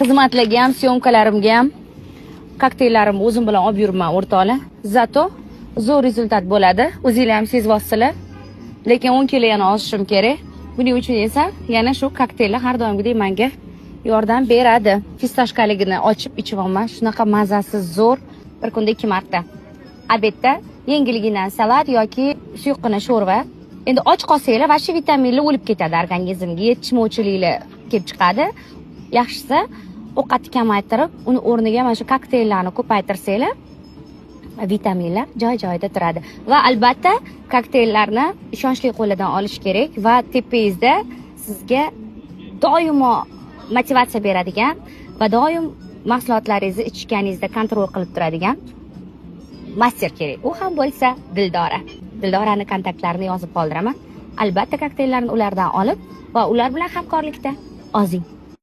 Xizmatlarga ham, съёмка larimga ham kokteyllarimni o'zim bilan olib yuribman, o'rtoqlar. Зато zo'r результат bo'ladi. O'zinglar ham sezyapsizlar. Lekin 10 kilo yana ozishim kerak. Buning uchun esa yana shu kokteyllar har doimgidek menga yordam beradi. Фисташка ligini ochib ichyapman. Shunaqa mazasi zo'r. Bir kunda 2 marta. Обед da yengilgina salat yoki suyuqqina sho'rva. Endi och qolsanglar, вообще vitaminlar o'lib ketadi organizmga, yetishmovchiliklar kelib chiqadi. Yaxshisi ovqatni kamaytirib, uni o'rniga mana shu kokteyllarni ko'paytirsanglar, vitaminlar joy joyida turadi. Va albatta kokteyllarni ishonchli qo'llardan olish kerak va tepangizda sizga doimo motivatsiya beradigan va doim mahsulotlaringizni ichganingizda контроль qilib turadigan master kerak. U ham bo'lsa Dildora. Dildorani kontaktlarini yozib qoldiraman. Albatta kokteyllarni ulardan olib va ular bilan hamkorlikda ozing.